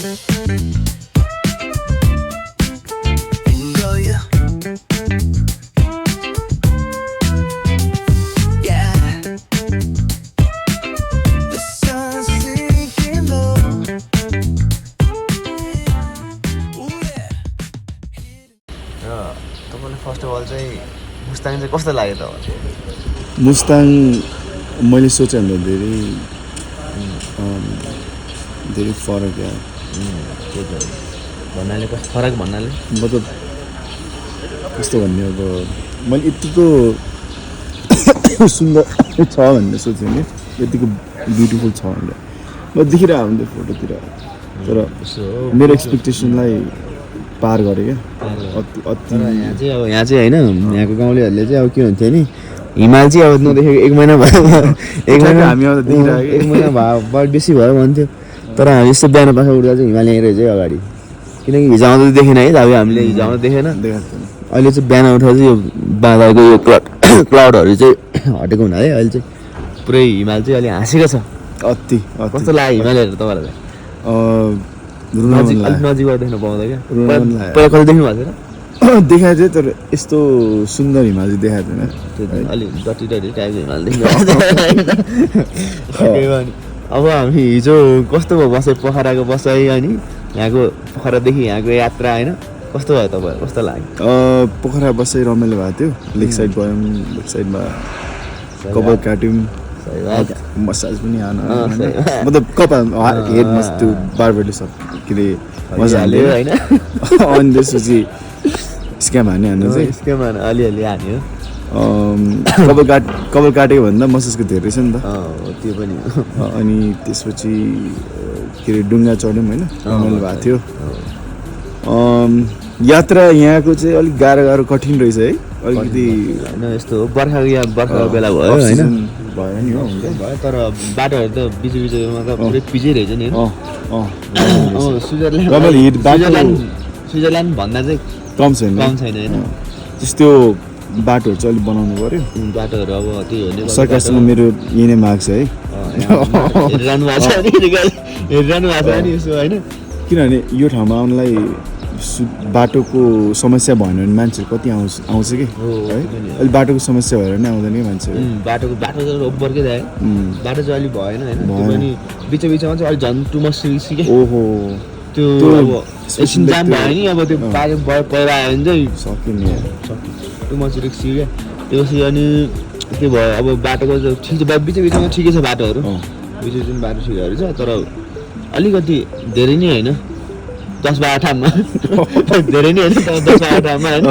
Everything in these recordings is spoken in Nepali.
फर्स्ट अफ अल चाहिँ मुस्ताङ चाहिँ कस्तो लाग्यो त? मुस्ताङ मैले सोचे भन्दा धेरै फरक यार। त्यही त भन्नाले कस्तो फरक भन्नाले मतलब कस्तो भन्ने अब मैले यतिको सुन्दर छ भन्ने सोचेँ नि, यतिको ब्युटिफुल छ भनेर म देखिरहेको हुन्थेँ फोटोतिर, तर मेरो एक्सपेक्टेसनलाई पार गरेँ क्या। अति यहाँ चाहिँ होइन, यहाँको गाउँलेहरूले चाहिँ अब के हुन्थ्यो नि, हिमाल चाहिँ अब नदेखेको 1 महिना भयो, 1 महिना हामी अब देखिरहेको 1 महिना भयो बेसी भयो भन्थ्यो। तर हामी यस्तो बिहान पाख उठ्दा चाहिँ हिमाल यहीँ रहेछ अगाडि, किनकि हिजो आउँदा त देखेन है त, अब हामीले हिजो आउँदा देखेन। अहिले चाहिँ बिहान उठ्दा चाहिँ यो बादलको यो क्लाउडहरू चाहिँ हटेको हुनाले अहिले चाहिँ पुरै हिमाल चाहिँ अलि हाँसेको छ। अति कस्तो लाग्यो हिमाल हेरेर तपाईँहरूलाई? अलिक नजिकबाट देख्न पाउँदा क्या, पहिला कहिले देख्नु भएको थिएन? देखाएको थियो, तर यस्तो सुन्दर हिमाल चाहिँ देखाएको थिएन। अलिक डटी टाइपको हिमाल देख्नु अब हामी हिजो कस्तो भयो बसाइ, पोखराको बसाइ अनि यहाँको पोखरादेखि यहाँको यात्रा होइन, कस्तो भयो तपाईँहरू, कस्तो लाग्यो? पोखरा बसाइ रमाइलो भएको थियो। लेक साइड गयौँ, लेक साइडमा कपाल काट्यौँ, मसाज पनि मतलब कपाल हेड मस्त त्यो बारबेडले सब के अरे मजा हाल्यो होइन। अनि त्यसपछि स्क्याम हान्यो चाहिँ स्क्याम हान्यो, अलिअलि हान्यो। कपाल काटेको भन्दा मसाजको धेरै छ नि त, त्यो पनि। अनि त्यसपछि के अरे डुङ्गा चढ्यौँ होइन, रमाइलो भएको थियो। यात्रा यहाँको चाहिँ अलिक गाह्रो कठिन रहेछ है, अलिकति होइन यस्तो बर्खाको बेला भयो होइन, भयो नि हो भयो, तर बाटोहरू त बिचमा त पुरै पिजै रहेछ नि होइन। स्विजरल्यान्ड भन्दा चाहिँ कम छैन होइन, त्यस्तो बाटोहरू चाहिँ अलिक बनाउनु पर्यो। बाटोहरू अब त्यही हो नि, सरकारसँग मेरो यही नै माग छ है, हेरिरहनु भएको छ नि यसो होइन। किनभने यो ठाउँमा आउनलाई बाटोको समस्या भएन भने मान्छेहरू कति आउँछ कि है, अहिले बाटोको समस्या भएर नै आउँदैन कि मान्छेहरू। बाटो चाहिँ ओभरकै जायो, बाटो चाहिँ अलिक भएन होइन, त्यो पनि बिचमा चाहिँ अलिक झन् टु मच रिस्की। ओहो त्यो अब एकछिन जाम भयो नि, अब त्यो बाटो पहिरो आयो भने चाहिँ सक्यो नि, टु मच रिस्की क्या त्यो। अनि त्यो भयो, अब बाटोको ठिक छ, बिचमा ठिकै छ बाटोहरू, बिचमा बाटो ठिकहरू छ, तर अलिकति धेरै नै होइन, 10-12 ठाउँमा धेरै नै होइन, 10-12 ठाउँमा होइन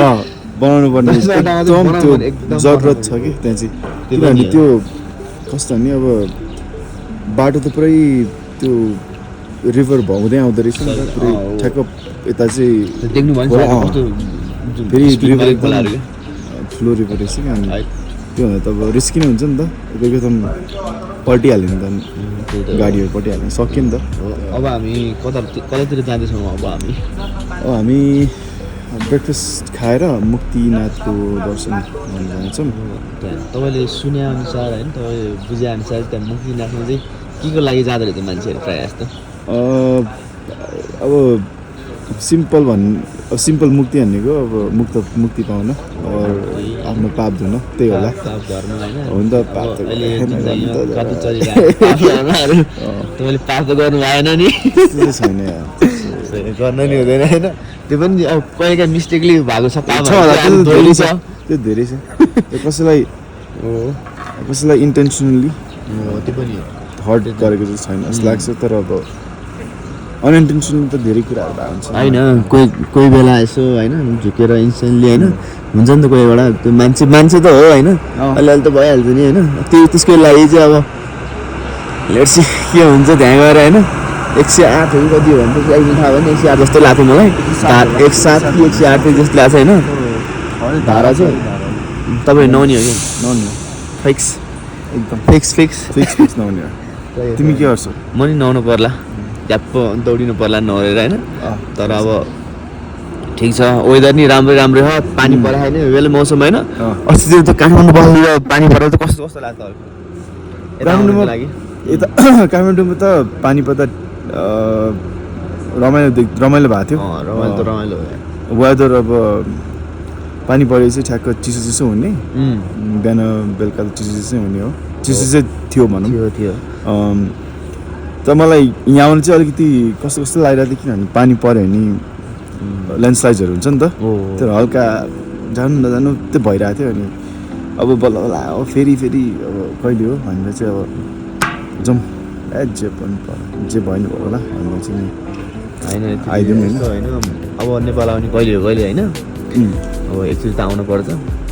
बनाउनु पर्ने एकदम जरुरत छ कि त्यहाँ चाहिँ। किनभने त्यो कस्तो नि, अब बाटो त पुरै त्यो रिभर भउँदै आउँदो रहेछ नि त, पुरै ठ्याक्क यता चाहिँ देख्नु भयो फेरि रिभर एकदम ठुलो रिभर रहेछ कि, अनि त्यो भन्दा त अब रिस्की नै हुन्छ नि त, एकदम पल्टिहाल्यो नि त, गाडीहरू पल्टिहाल्यो सक्यो नि त। अब हामी कतातिर जाँदैछौँ? अब हामी ब्रेकफास्ट खाएर मुक्तिनाथको दर्शन गर्न जान्छौँ। तपाईँले सुनेअनुसार होइन, तपाईँ बुझेअनुसार त्यहाँ मुक्तिनाथमा चाहिँ के को लागि जाँदो रहेछ मान्छेहरू प्रायः जस्तो? अब सिम्पल मुक्ति भनेको अब मुक्ति पाउन, आफ्नो पाप धुन, त्यही होला। हो नि त, पाप तपाईँले पाप त गर्नु भएन नि, छैन गर्न नि हुँदैन होइन, त्यो पनि अब कहिलेका मिस्टेकली भएको छ, त्यो धेरै छ। कसैलाई इन्टेन्सनली त्यो पनि हर्ट गरेको चाहिँ छैन जस्तो लाग्छ, तर अब अनइन्टेन्सनली त धेरै कुराहरू भएको हुन्छ होइन। कोही बेला यसो होइन झुकेर इन्स्टेन्टली होइन हुन्छ नि त, कोही बेला त्यो मान्छे त हो होइन, अलिअलि त भइहाल्छ नि होइन। त्यसको लागि चाहिँ अब लेट्स सी के हुन्छ त्यहाँ गएर होइन। 108 हो कति हो भने चाहिँ थाहा भएन, 108 जस्तो लाग्थ्यो मलाई, 107 जस्तो लाग्छ होइन धारा चाहिँ। तपाईँ नहुने हो कि नहुने फिक्स, एकदम फिक्स नहुने हो। तिमी के गर्छौ? म नि नुहाउनु पर्ला, झ्याप्प दौडिनु पर्ला नहरेर होइन। तर अब ठिक छ, वेदर नि राम्रो छ, पानी पराएन बेला मौसम होइन। अस्तितिर त काठमाडौँ बस्दा पानी परेर त कस्तो लाग्छ काठमाडौँमा? यता काठमाडौँमा त पानी पर्दा रमाइलो भएको थियो रमाइलो त रमाइलो भयो वेदर अब पानी परेपछि ठ्याक्क चिसो चिसो हुने बिहान बेलुका त चिसो चिसो हुने हो चिसो चाहिँ थियो भनौँ थियो तर मलाई यहाँ आउनु चाहिँ अलिकति कस्तो कस्तो लागिरहेको थियो किनभने पानी पऱ्यो भने ल्यान्डस्लाइड्सहरू हुन्छ नि त त्यो हल्का जानु नजानु त्यो भइरहेको थियो अनि अब बल्ल बल्ल अब फेरि अब कहिले हो भनेर चाहिँ अब जाउँ जे पनि जे भयो नि भयो होला भनेर चाहिँ होइन आइदिउँ होइन अब नेपाल आउने कहिले हो कहिले होइन अब एकचोटि त आउनु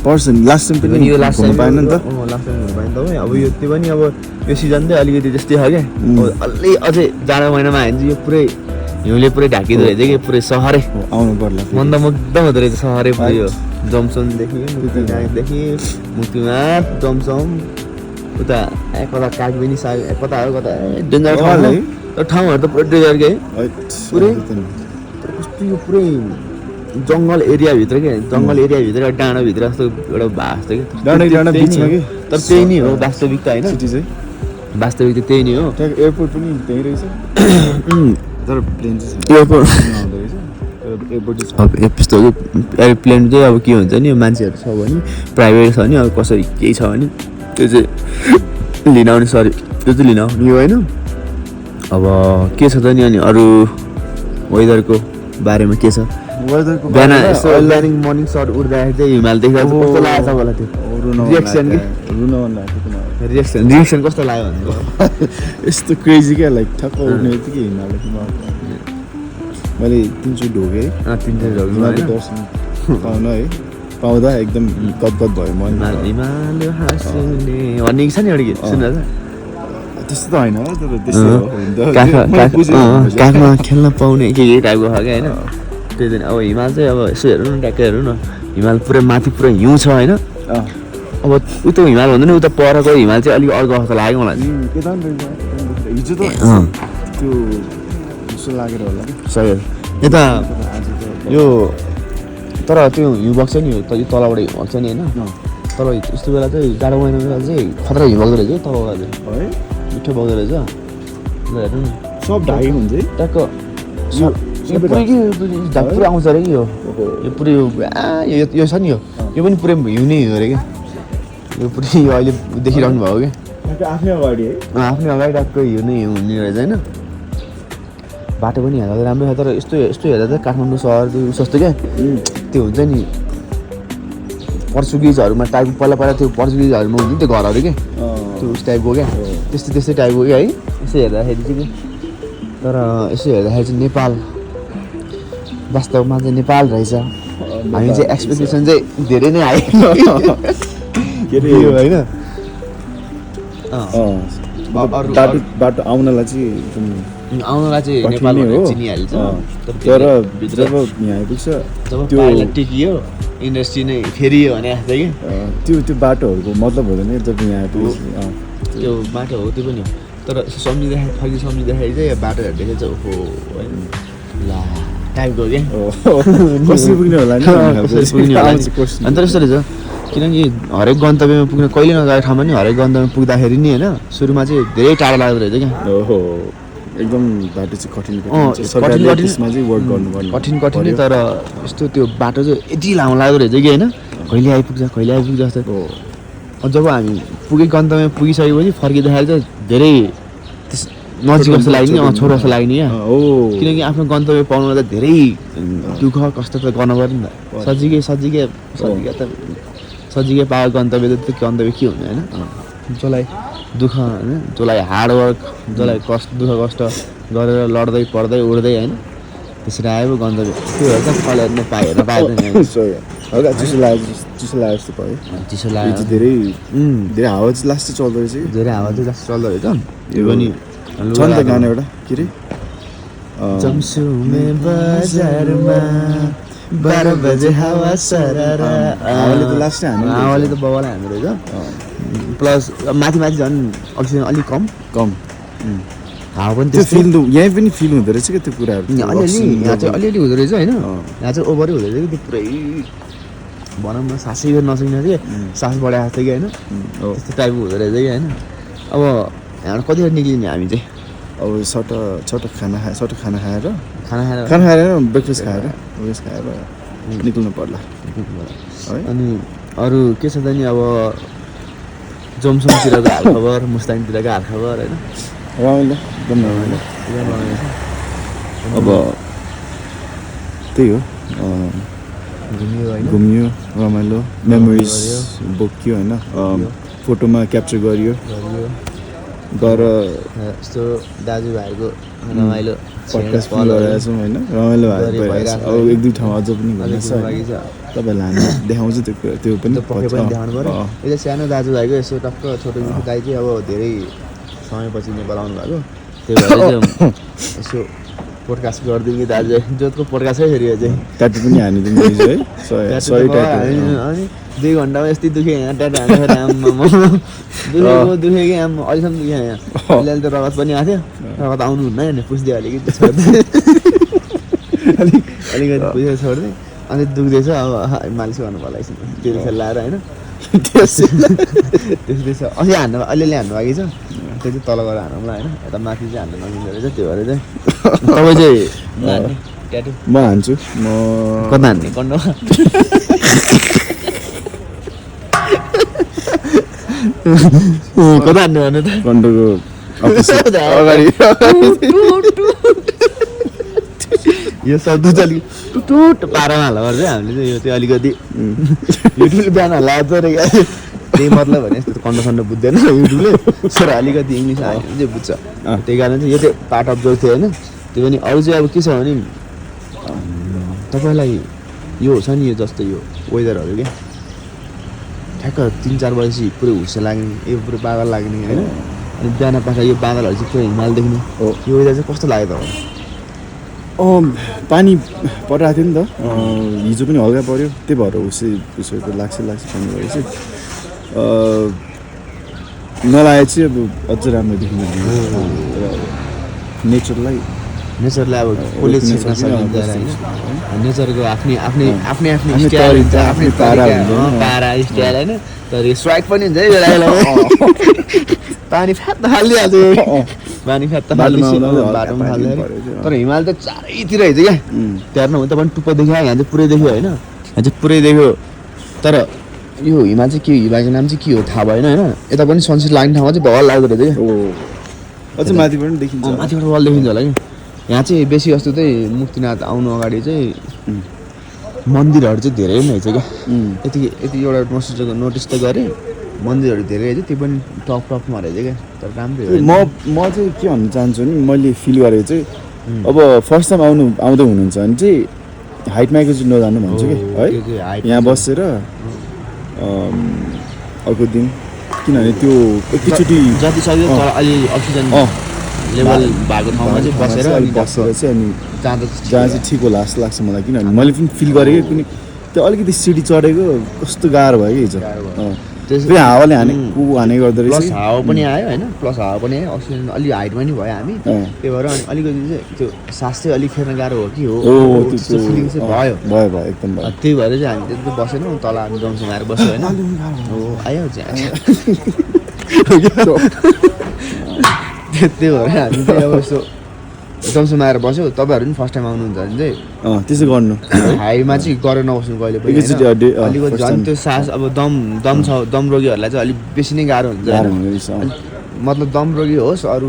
पर्छ नि लास्ट टाइम पनि यो लास्ट टाइम पाएन नि त लास्ट टाइम हुनु पाएन त अब यो त्यो पनि अब यो सिजन चाहिँ अलिकति त्यस्तै छ क्या अलि अझै जाडो महिनामा आयो भने चाहिँ यो पुरै हिउँले पुरै ढाकिँदो रहेछ कि पुरै सहरै आउनु पर्ला मन्दमुग्ध हुँदो रहेछ सहरै पुरै यो जमसमदेखि मुक्तिनाथदेखि मुक्तिनाथ जमसम उता कता कागबेनी कता हो कता डेन्जर ठाउँ तर ठाउँहरू त पुरै डेन्जर के पुरै कस्तो यो पुरै जङ्गल एरियाभित्र के जङ्गल एरियाभित्र डाँडाभित्र जस्तो एउटा भा जस्तो कि डाँडा बिचमा कि तर त्यही नै हो वास्तविकता होइन सिटी चाहिँ वास्तविकता त्यही नै हो एयरपोर्ट पनि त्यही रहेछ तर प्लेन चाहिँ एयरपोर्ट एयरपोर्ट अब यस्तो हो कि एयरप्लेन चाहिँ अब के हुन्छ नि मान्छेहरू छ भने प्राइभेट छ भने अब कसरी केही छ भने त्यो चाहिँ लिन आउने त्यो चाहिँ लिन आउने होइन अब के छ त नि अनि अरू वेदरको बारेमा के छ बिहान यस्तो अर्ली मर्निङ सट उठ्दाखेरि चाहिँ हिमाल देख्दा चाहिँ कस्तो लागेको छ होला त्यो रिएक्सन कस्तो लाग्यो भने यस्तो क्रेजी क्या लाइक ठक्क उठ्ने बित्तिकै हिमाल मैले 3 चोटि ढोकेँ हिमालको दर्शन पाउन है पाउँदा एकदम गदगद भयो मन भन्ने छ नि एउटा गीत सुन्नु त्यस्तो त होइन तर त्यस्तो काखमा खेल्न पाउने के टाइपको छ क्या होइन त्यही दिन अब हिमाल चाहिँ अब यसो हेर्नु न ट्याक्कै हेर्नु न हिमाल पुरै माथि पुरै हिउँ छ होइन अब उता हिमाल भन्दा नि उता परको हिमाल चाहिँ अलिक अर्को जस्तो लाग्यो मलाई हिजो त त्यो जस्तो लागेर होला सही यता यो तर त्यो हिउँ बग्छ नि यो तलबाट हिउँ बग्छ नि होइन तर यस्तो बेला चाहिँ जाडो महिनामा चाहिँ खतरा हिउँ बग्दो रहेछ तलबाट चाहिँ है मिठो बग्दो रहेछ हेर्नु न सब ढाकेको हुन्छ है ट्याक्क पुरै आउँछ अरे कि यो पुरै यो छ नि यो पनि पुरै हिउँनै हिउँ अरे क्या यो पुरै यो अहिले देखिरहनु भएको क्या आफ्नै अगाडि है आफ्नै अगाडि टक्क हिउँनै हिउँ हुने रहेछ होइन बाटो पनि हेर्दा राम्रै छ तर यस्तो हेर्दा चाहिँ काठमाडौँ सहर जस्तो क्या त्यो हुन्छ नि पर्चुगिजहरूमा टाइप पहिला त्यो पर्चुगिजहरूमा हुन्छ नि त्यो घरहरू क्या त्यो उस टाइपको क्या त्यस्तै टाइपको क्या है यसो हेर्दाखेरि चाहिँ तर यसो हेर्दाखेरि चाहिँ नेपाल वास्तवमा चाहिँ नेपाल रहेछ हामी चाहिँ एक्सपेक्टेसन चाहिँ धेरै नै हाई होइन बाटो आउनलाई चाहिँ आउनलाई चाहिँ नेपाल चिनिहाल्छ तर जब यहाँ आइपुग्छ जब त्यो टेकियो इन्डस्ट्री नै फेरियो भने जस्तै कि त्यो बाटोहरूको मतलब हुँदैन जब यहाँ आइपुग्छ त्यो बाटो हो त्यो पनि हो तर सम्झिँदाखेरि चाहिँ बाटो हेर्दाखेरि चाहिँ ओहो होइन ला टाइपको क्या कसरी पुग्ने होला नि अन्त यस्तो रहेछ किनकि हरेक गन्तव्यमा पुग्न कहिले नगएको ठाउँमा नि हरेक गन्तव्यमा पुग्दाखेरि नि होइन सुरुमा चाहिँ धेरै टाढो लाग्दो रहेछ क्या एकदम बाटो चाहिँ कठिन तर यस्तो त्यो बाटो चाहिँ यति लामो लाग्दो रहेछ कि होइन कहिले आइपुग्छ जस्तो जब हामी गन्तव्यमा पुगिसकेपछि फर्किँदाखेरि चाहिँ धेरै नजिक जस्तो लाग्ने छोरो जस्तो लाग्ने क्या किनकि आफ्नो गन्तव्य पाउनुलाई त धेरै दुःख कष्ट त गर्नु पर्यो नि त सजिलै पाएको गन्तव्य त त्यो गन्तव्य के हुने होइन जसलाई दुःख होइन जसलाई हार्डवर्क जसलाई दुःख कष्ट गरेर लड्दै पढ्दै उड्दै होइन त्यसरी आयो गन्तव्य त्योहरू चाहिँ फल हेर्न पाएन चिसो लाग्यो धेरै हावा चाहिँ लास्ट चल्दो रहेछ धेरै हावा चाहिँ लास्ट चल्दो रहेछ त्यो पनि छ नि त गाना एउटा के अरे जमसुमे बजारमा 12 बजे हावा सरारा हावाले त लास्ट हावाले त बबालाई हान्दो रहेछ प्लस माथि झन् अक्सिजन अलिक कम हावा पनि त्यो फिल यहीँ पनि फिल हुँदो रहेछ क्या त्यो कुराहरू यहाँ चाहिँ अलिअलि हुँदो रहेछ होइन यहाँ चाहिँ ओभरै हुँदो रहेछ कि त्यो पुरै भनौँ न सासै गर्न नसकिने थियो सास बढाएको थियो कि होइन त्यस्तो टाइपको हुँदो रहेछ कि होइन अब यहाँबाट कतिखेर निक्लिने हामी चाहिँ अब सट खाना खाएर खाना खाना खाएर ब्रेकफास्ट खाएर उयस खाएर निक्ल्नु पर्ला है। अनि अरू के छ त नि अब जोमसोमतिरको हालखबर मुस्ताङतिरको हालखबर होइन रमाइलो एकदम रमाइलो। अब त्यही हो घुम्यो होइन घुम्यो रमाइलो मेमोरिज बोक्यो होइन फोटोमा क्याप्चर गरियो गएर यस्तो दाजुभाइको रमाइलो पडकास्ट पनि गरिरहेको छौँ होइन रमाइलो भइरहेको छ। अब एक दुई ठाउँ अझ पनि घुम्नु छ तपाईँहरूलाई हामी देखाउँछु त्यो पनि पक्कै पनि देखाउनु पऱ्यो। यो सानो दाजुभाइको यसो टक्क छोटो मिठो दाइ चाहिँ अब धेरै समयपछि नेपाल आउनु भएको त्यही भएर चाहिँ यसो पोडकास्ट गरिदिउँ कि दाजु जोतको पोडकास्ट है फेरि यो चाहिँ ट्याटु पनि हानिदिनु है 100 ट्याटु अनि 2 घन्टामा यस्तै दुखेँ यहाँ ट्याटु हान्दाखेरि आम्मा दुखेँ कि आम्मा अहिलेसम्म दुखेँ यहाँ अहिले त रगत पनि आएको थियो रगत आउनु हुन्न नि पुस्दै अलिकति छोड्दै अलिकति पुस्दै छोड्दै अनि दुख्दैछ अब मालिस गर्नु पर्ला एकछिन तेल सेल लाएर होइन त्यस्तै छ अस्ति हान्नु अलिअलि हान्नु बाँकी छ त्यो चाहिँ तल गएर हानौँला होइन यता माथि चाहिँ हान्नु नमिल्दो रहेछ त्यो भएर चाहिँ तपाईँ चाहिँ ट्याटु म हान्छु म कता हान्ने कन्डोमा कता हान्ने भन्नु त कन्डोको अगाडि यो शब्द चाहिँ अलिक टुटुट पारामा हाल्नु पर्छ हामीले चाहिँ यो चाहिँ अलिकति युट्युबले बिहान लाग्छ रे त्यही मतलब भने यस्तो कन्डो बुझ्दैन युट्युबले सर अलिकति इङ्ग्लिस हाल्यो भने चाहिँ बुझ्छ त्यही कारण चाहिँ यो चाहिँ पार्ट अफ जोक थियो होइन त्यो पनि अरू चाहिँ अब के छ भने तपाईँलाई यो छ नि यो जस्तो यो वेदरहरू क्या ठ्याक्क 3-4 बजेपछि पुरै हुस्से लाग्ने यो पुरै पागल लाग्ने होइन अनि बिहान पाख यो बादलहरू चाहिँ पुरै हिमाल देख्ने यो वेदर चाहिँ कस्तो लाग्यो तपाईँलाई पानी परिरहेको थियो नि त हिजो पनि हल्का पऱ्यो त्यही भएर उसको लाग्छ पानी भएपछि नलागे चाहिँ अब अझ राम्रो देखिनु नेचरलाई अब कसले छिर्न सकिँदैन होइन नेचरको आफ्नै स्टाइल हुन्छ आफ्नै पारा स्टाइल होइन तर यो स्वाग पनि हुन्छ है बेला पानी फ्यात्त हालिदिइहाल्छ पानी फ्यात्त बाटोमा हाल्दाखेरि तर हिमाल त चारैतिर हुन्छ क्या त्यहाँ नहुँ त पनि टुप्पो देख्यो यहाँ चाहिँ पुरै देख्यो होइन यहाँ चाहिँ पुरै देख्यो तर यो हिमाल चाहिँ के हिमालको नाम चाहिँ के हो थाहा भएन होइन यता पनि सनसेट लाग्ने ठाउँमा चाहिँ भल लाग्दो रहेछ क्या अझ माथिबाट देखिन्छ माथिबाट भल देखिन्छ होला कि यहाँ चाहिँ बेसी जस्तो चाहिँ मुक्तिनाथ आउनु अगाडि चाहिँ मन्दिरहरू चाहिँ धेरै नै रहेछ क्या यति एउटा नोटिस त गरेँ मन्दिरहरू धेरै रहेछ त्यो पनि टपमा रहेछ क्या तर राम्रै हो म चाहिँ के भन्न चाहन्छु नि मैले फिल गरेको चाहिँ अब फर्स्ट टाइम आउँदै हुनुहुन्छ भने चाहिँ हाइटमा एकैचोटि नजानु भन्छु कि है यहाँ बसेर अर्को दिन किनभने त्यो एकैचोटि जति सक्यो तर अलि अक्सिजन लेभल भएको ठाउँमा चाहिँ बसेर चाहिँ अनि जहाँ चाहिँ ठिक होला जस्तो लाग्छ मलाई किनभने मैले पनि फिल गरेँ कि कुनै त्यो अलिकति सिडी चढेको कस्तो गाह्रो भयो कि हिजो त्यो हावाले हाने गर्दो रहेछ प्लस हावा पनि आयो होइन प्लस हावा पनि आयो अक्सिजन अलि हाइटमा नि भयो हामी त्यही भएर अनि अलिकति चाहिँ त्यो सास चाहिँ अलिक फेर्न गाह्रो हो कि हो त्यो फिलिङ चाहिँ भयो एकदम भयो त्यही भएर चाहिँ हामी त्यस्तो बसेनौँ तल हामी जमसम आएर बस्यो होइन हो आयो चाहिँ त्यही भएर हामी चाहिँ अब यस्तो जमसम आएर बस्यो तपाईँहरू पनि फर्स्ट टाइम आउनुहुन्छ भने चाहिँ त्यसो गर्नु हाईमा चाहिँ गरेर नबस्नु कहिले पनि अलिकति झन् त्यो सास अब दम रोगीहरूलाई चाहिँ अलिक बेसी नै गाह्रो हुन्छ मतलब दम रोगी होस् अरू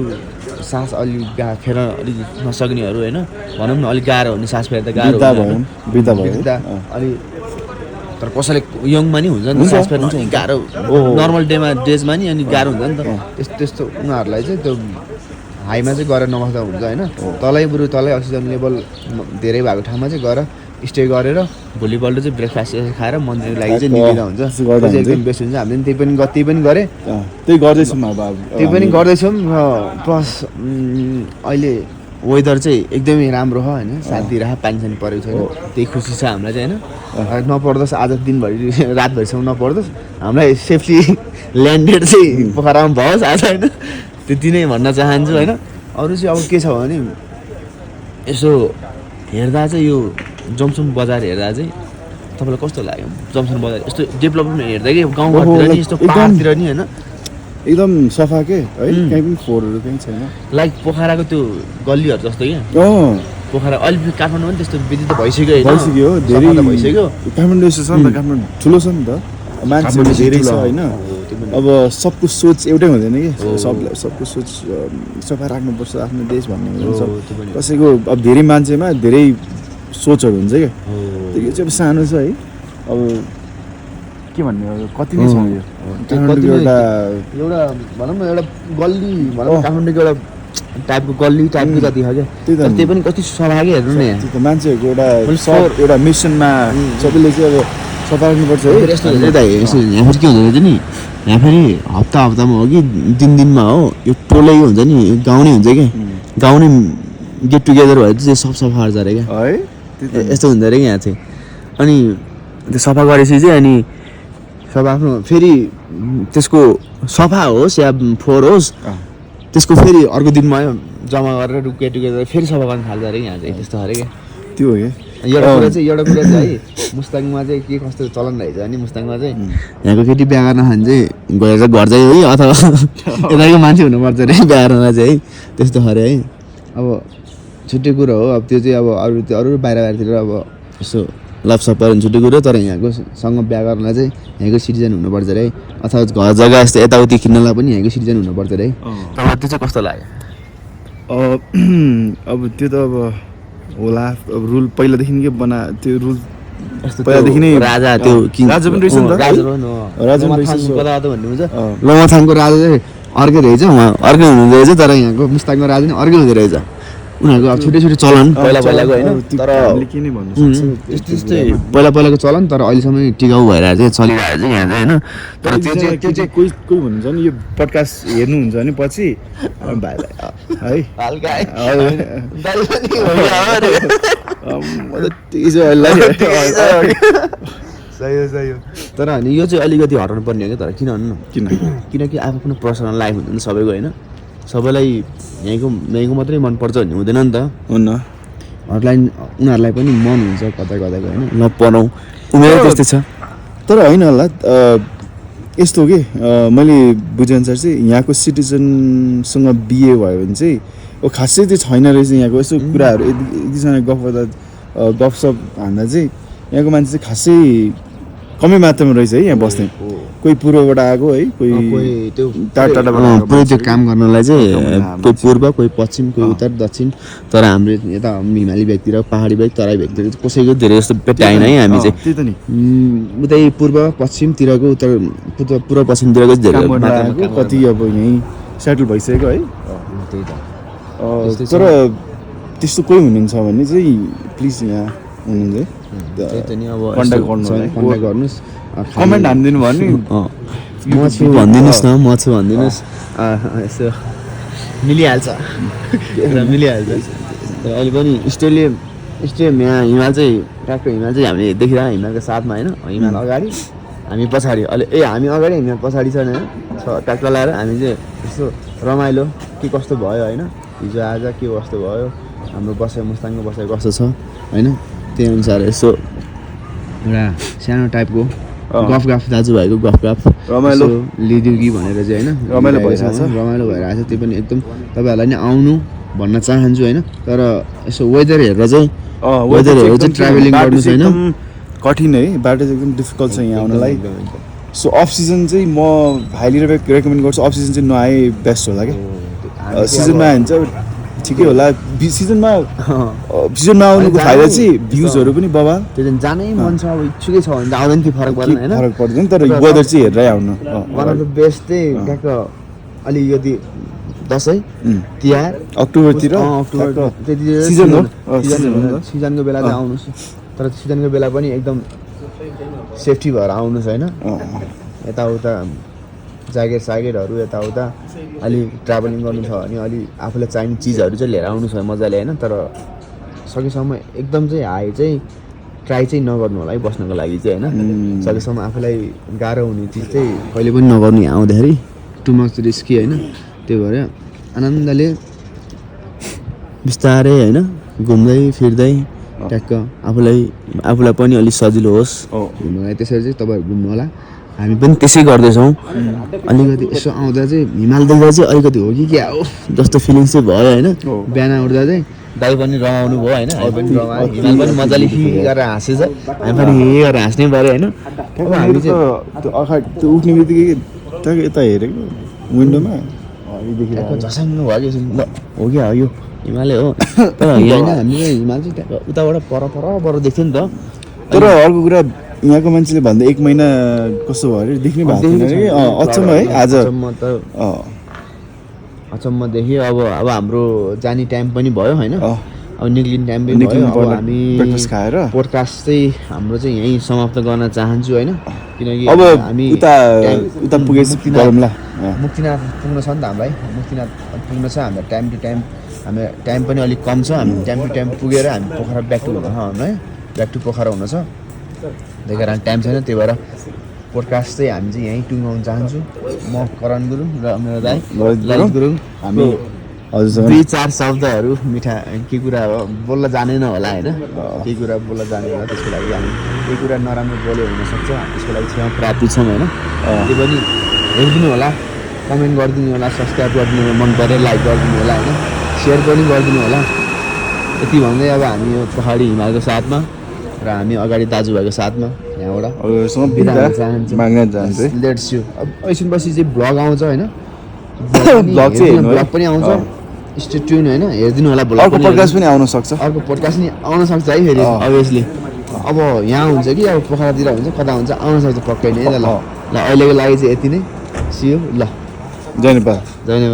सास अलिक फेर्न अलिक नसक्नेहरू होइन भनौँ न अलिक गाह्रो हुने सास फेर्दा गाह्रो अलिक तर कसैले यङमा नि हुन्छ नि सास फेर्नु चाहिँ गाह्रो नर्मल डेजमा नि अनि गाह्रो हुन्छ नि त त्यस्तो उनीहरूलाई चाहिँ त्यो हाईमा चाहिँ गरेर नबस्दा हुन्छ होइन तलै अक्सिजन लेभल धेरै भएको ठाउँमा चाहिँ गएर स्टे गरेर भोलिपल्ट चाहिँ ब्रेकफास्ट खाएर मन्दिर लागि चाहिँ निक्लिँदा हुन्छ एकदम बेस्ट हुन्छ हामीले त्यही पनि गरेँ त्यही गर्दैछौँ त्यही पनि गर्दैछौँ प्लस अहिले वेदर चाहिँ एकदमै राम्रो हो होइन शान्ति रह पानी सानी परेको छैन त्यही खुसी छ हामीलाई चाहिँ होइन नपर्दोस् आज दिनभरि रातभरिसम्म नपर्दोस् हामीलाई सेफली ल्यान्डेड चाहिँ पोखरामा भओस् आज होइन त्यति नै भन्न चाहन्छु होइन अरू चाहिँ अब के छ भने यसो हेर्दा चाहिँ यो जमसम बजार हेर्दा चाहिँ तपाईँलाई कस्तो लाग्यो जमसम बजार यस्तो डेभलपमेन्ट हेर्दा कि गाउँघरतिर नि यस्तो पाहाडतिर नि होइन एकदम सफा के है कहीँ पनि फोहोरहरू कहीँ छैन लाइक पोखराको त्यो गल्लीहरू जस्तो क्या पोखरा अहिले काठमाडौँ पनि त्यस्तो विदित भइसक्यो होइन भइसक्यो हो धेरै सफा त भइसक्यो काठमाडौँ यस्तो छ नि त काठमाडौँ ठुलो छ नि त मान्छेहरू धेरै छ होइन अब सबको सोच एउटै हुँदैन कि सबको सोच सफा राख्नुपर्छ आफ्नो देश भन्ने हुन्छ कसैको अब धेरै मान्छेमा धेरै सोचहरू हुन्छ क्या यो चाहिँ अब सानो छ है अब के भन्ने अब कति नै छ यो काठमाडौँको एउटा भनौँ न एउटा गल्ली भनौँ न काठमाडौँको एउटा टाइपको गल्ली टाइपको जति छ क्या त्यही पनि कति सफा के हेर्नु न यहाँ त्यो त मान्छेहरूको एउटा मिसनमा सबैले चाहिँ अब सफा राख्नुपर्छ है यहाँ फेरि के हुँदो रहेछ नि यहाँ फेरि हप्तामा हो कि दिनमा हो यो टोलै हुन्छ नि गाउँनै हुन्छ क्या गाउँनै गेट टुगेदर भएर चाहिँ सब सफा गर्छ अरे क्या है यस्तो हुँदो रहेछ यहाँ चाहिँ अनि त्यो सफा गरेपछि चाहिँ अनि सब आफ्नो फेरि त्यसको सफा होस् या फोहोर होस् त्यसको फेरि अर्को दिनमा जम्मा गरेर गेट टुगेदर फेरि सफा गर्न थाल्छ अरे यहाँ चाहिँ त्यस्तो अरे क्या त्यो हो क्या एउटा कुरा चाहिँ है मुस्ताङमा चाहिँ के कस्तो चलन रहेछ भने मुस्ताङमा चाहिँ यहाँको केटी बिहा गर्न खान चाहिँ गएर घर चाहिँ है अथवा यताको मान्छे हुनुपर्छ अरे बिहा गर्नलाई चाहिँ है त्यस्तो खरे है अब छुट्टै कुरो हो अब त्यो चाहिँ अब अरू बाहिरतिर अब यसो लपसप पर्ने छुट्टै कुरो तर यहाँको सँग बिहा गर्नलाई चाहिँ यहाँको सिटिजन हुनुपर्छ अरे है अथवा घर जग्गा यस्तो यताउति किन्नलाई पनि यहाँको सिटिजन हुनुपर्छ अरे है तर त्यो चाहिँ कस्तो लाग्यो अब त्यो त अब होला अब रुल पहिलादेखि के त्यो रुल पहिलादेखि नै राजा त्यो राजा पनि रहेछ नि त राजा पनि रहेछ भन्ने हुन्छ लमथाङको राजा चाहिँ अर्कै रहेछ उहाँ अर्कै हुनुहुँदो रहेछ तर यहाँको मुस्ताङको राजा पनि अर्कै हुँदो रहेछ उनीहरूको अब छुट्टै चलन पहिलाको होइन तर के नै भन्नु त्यस्तै पहिलाको चलन तर अहिलेसम्म टिकाउ भएर चाहिँ चलिरहेको छ यहाँ चाहिँ होइन तर त्यो चाहिँ कोही भन्नुहुन्छ नि यो पडकास्ट हेर्नुहुन्छ भने पछि भाइलाई है तर अनि यो चाहिँ अलिकति हराउनु पर्ने हो क्या तर किन भन्नु किनकि आफ्नो पर्सनल लाइफ हुन्छ नि सबैको होइन सबैलाई यहीँको मात्रै मनपर्छ भन्ने हुँदैन नि त हुन्न उनीहरूलाई पनि मन हुन्छ कतैको होइन नपनाउ उमेर त्यस्तै छ तर होइन होला यस्तो के मैले बुझेअनुसार चाहिँ यहाँको सिटिजनसँग बिहे भयो भने चाहिँ खासै त्यो छैन रहेछ यहाँको यस्तो कुराहरू यतिजना गफसप हान्दा चाहिँ यहाँको मान्छे चाहिँ खासै कमै मात्रामा रहेछ है यहाँ बस्ने कोही पूर्वबाट आएको है कोही टाढाबाट पुरै त्यो काम गर्नलाई चाहिँ कोही पूर्व कोही पश्चिम कोही उत्तर दक्षिण तर हाम्रो यता हिमाली व्यक्ति र पहाडी व्यक्ति तराई व्यक्ति कसैको धेरै जस्तो भेटाएन है हामी चाहिँ त्यही त नि उतै पूर्व पश्चिमतिरको पूर्व पश्चिमतिरको धेरै कति अब यहीँ सेटल भइसकेको है त्यही त तर त्यस्तो कोही हुनुहुन्छ भने चाहिँ प्लिज यहाँ हुनुहुन्छ कन्ट्याक्ट गर्नुहोस् कमेन्ट हानिदिनु भयो नि म छु भनिदिनुहोस् न म छु भनिदिनुहोस् यसो मिलिहाल्छ तर अहिले पनि स्टेम यहाँ हिमाल चाहिँ ट्र्याकको हिमाल चाहिँ हामीले देखिरहेको हिमालको साथमा होइन हिमाल अगाडि हामी पछाडि अहिले हामी अगाडि हिमाल पछाडि छ होइन ट्र्याक्टर लगाएर हामी चाहिँ यस्तो रमाइलो के कस्तो भयो होइन हिजो आज के कस्तो भयो हाम्रो बसाइ मुस्ताङको बसाइ कस्तो छ होइन त्यही अनुसार यसो एउटा सानो टाइपको गफ दाजुभाइको गफ रमाइलो लिदिउ कि भनेर चाहिँ होइन रमाइलो भइरहेछ त्यो पनि एकदम तपाईँहरूलाई नि आउनु भन्न चाहन्छु होइन तर यसो वेदर हेरेर चाहिँ ट्राभलिङ गर्नु छैन कठिन है बाटो चाहिँ एकदम डिफिकल्ट छ यहाँ आउनलाई सो अफ सिजन चाहिँ म हाइली रेकमेन्ड गर्छु अफ सिजन चाहिँ नआए बेस्ट होला क्या सिजनमा आयो भने चाहिँ ठिकै होला सिजनमा आउनुको फाइदा चाहिँ भ्युजहरू पनि बबा त्यो चाहिँ जानै मन छ अब इच्छुकै छ भने त आउँदैन कि फरक पर्दैन तर वेदर चाहिँ हेरेरै आउनु वान अफ द बेस्ट चाहिँ ट्याक्क अलिकति दसैँ तिहार अक्टोबरतिर सिजनको बेला चाहिँ आउनुहोस् तर सिजनको बेला पनि एकदम सेफ्टी भएर आउनुहोस् होइन यताउता ज्याकेटहरू यताउता अलि ट्राभलिङ गर्नु छ भने अलि आफूलाई चाहिने चिजहरू चाहिँ लिएर आउनु छ मजाले होइन तर सकेसम्म एकदम चाहिँ हाई चाहिँ ट्राई चाहिँ नगर्नु होला है बस्नको लागि चाहिँ होइन सकेसम्म आफूलाई गाह्रो हुने चिज चाहिँ कहिले पनि नगर्नु यहाँ आउँदाखेरि टु मच रिस्की होइन त्यो भएर आनन्दले बिस्तारै होइन घुम्दै फिर्दै ट्याक्क आफूलाई पनि अलिक सजिलो होस् घुम्नुलाई त्यसरी चाहिँ तपाईँहरू घुम्नु होला हामी पनि त्यसै गर्दैछौँ अलिकति यसो आउँदा चाहिँ हिमाल देख्दा चाहिँ अलिकति हो कि क्या हो जस्तो फिलिङ्स चाहिँ भयो होइन बिहान उठ्दा चाहिँ दाइ पनि रमाउनु भयो होइन हामी पनि रमायो हिमाल पनि मजाले हि गरेर हाँसेछ हामी पनि हे गरेर हाँस्नै पऱ्यो होइन अब हामी चाहिँ त्यो अगाडि त्यो उठ्ने बित्तिकै ट्याक यता हेरेको विन्डोमा ट्याक्क झसङ्ग भयो कि ल हो क्या हो यो हिमालय हो तर यहाँ हामीले हिमाल चाहिँ ट्याक्क उताबाट पर देख्थ्यो नि त तर अर्को कुरा यहाँको मान्छेले भन्दा 1 महिना कस्तो भयो अरे देख्नै भएको थिएन कि अचम्म है आज अचम्म देख्यो अब हाम्रो जाने टाइम पनि भयो होइन अब निक्लिने टाइम पनि भयो अब हामी ब्रेकफास्ट खाएर पोडकास्ट चाहिँ हाम्रो चाहिँ यहीँ समाप्त गर्न चाहन्छु होइन किनकि अब हामी उता पुगेपछि गरौँला मुक्तिनाथ पुग्न छ नि त हामीलाई मुक्तिनाथ पुग्न छ हाम्रो टाइम टु टाइम हाम्रो टाइम पनि अलिक कम छ हामी टाइम टु टाइम पुगेर हामी पोखरा ब्याक टु हुन है ब्याक टु पोखरा हुन छ त्यही कारण टाइम छैन त्यही भएर पोडकास्ट चाहिँ हामी चाहिँ यहीँ टुङ्गाउन चाहन्छु म करण गुरुङ र मेरो दाइ ललित गुरुङ हामी हजुरसँग 2-4 शब्दहरू मिठा के कुरा हो बोल्न जानेन होला होइन केही कुरा बोल्न जानेन त्यसको लागि हामी केही कुरा नराम्रो बोल्यो हुनसक्छ त्यसको लागि क्षमा प्राप्ति छौँ होइन त्यो पनि हेरिदिनु होला कमेन्ट गरिदिनु होला सब्सक्राइब गरिदिनु होला मन पऱ्यो लाइक गरिदिनु होला होइन सेयर पनि गरिदिनु होला यति भन्दै अब हामी यो पहाडी हिमालको साथमा र हामी अगाडि दाजुभाइको साथमा यहाँबाट बिदा हुन चाहन्छु लेट्स यु अब एकछिनपछि चाहिँ भ्लग आउँछ होइन भ्लग पनि आउँछ स्टे ट्युन होइन हेरिदिनु होला भ्लग अर्को पोडकास्ट पनि आउन सक्छ अर्को पोडकास्ट नि आउन सक्छ है फेरि अभियसली अब यहाँ हुन्छ कि अब पोखरातिर हुन्छ कता हुन्छ आउन सक्छ पक्कै नै ल अहिलेको लागि चाहिँ यति नै सियो ल जय नेपाल जय नेपाल